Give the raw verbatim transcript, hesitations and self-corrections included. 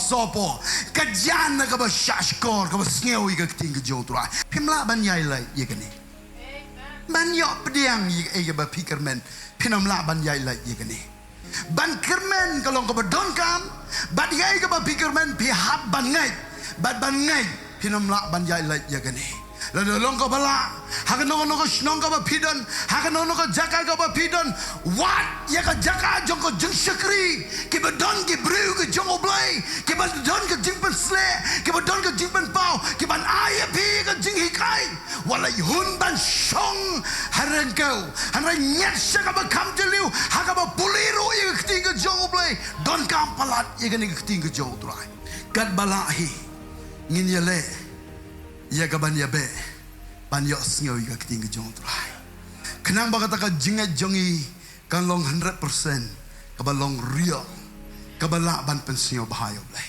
Sopo ka jan na kaba shah shkor kaba sngew ïa ka ktien ka jong u Trai. Phim lah ban ïai leit ïa kane. Ban ïoh pdiang ïa ka, ïa kaba phi kyrmen. Phin ym lah ban ïai leit ïa kane. Ban kyrmen ka long kaba donkam. Bad ïa kaba phi kyrmen phi hap ban ngeit. Bad ban ngeit phin ym lah ban ïai leit ïa kane. Lada long kaba lah ha kano kano ka shnong kaba phi don, ha kano kano ka jaka kaba phi don, wad ïa ka jaka jong ka jingshakri, kiba don ki briew ki jong U Blei, kiba don ka jingpynshlur, kiba don ka jingpynpaw, kiban ai ïa phi ka jinghikai. Wat la hun ban shong ha ryngkew, hynrei ngat sha kaba kham jylliew ha kaba pule ruh ïa ka ktien ka jong U Blei. Donkam palat ïa kane ka ktien ka jong U Trai. Katba lah hi ngin ïaleh ïa kaban ïabeh ban ïohsngew ïa ka ktien ka jong U Trai. Khnang ba kata ka jingngeit jong ngi kan long hundred percent kaba long real, kaba lah ban pynsngew bha ïa U Blei.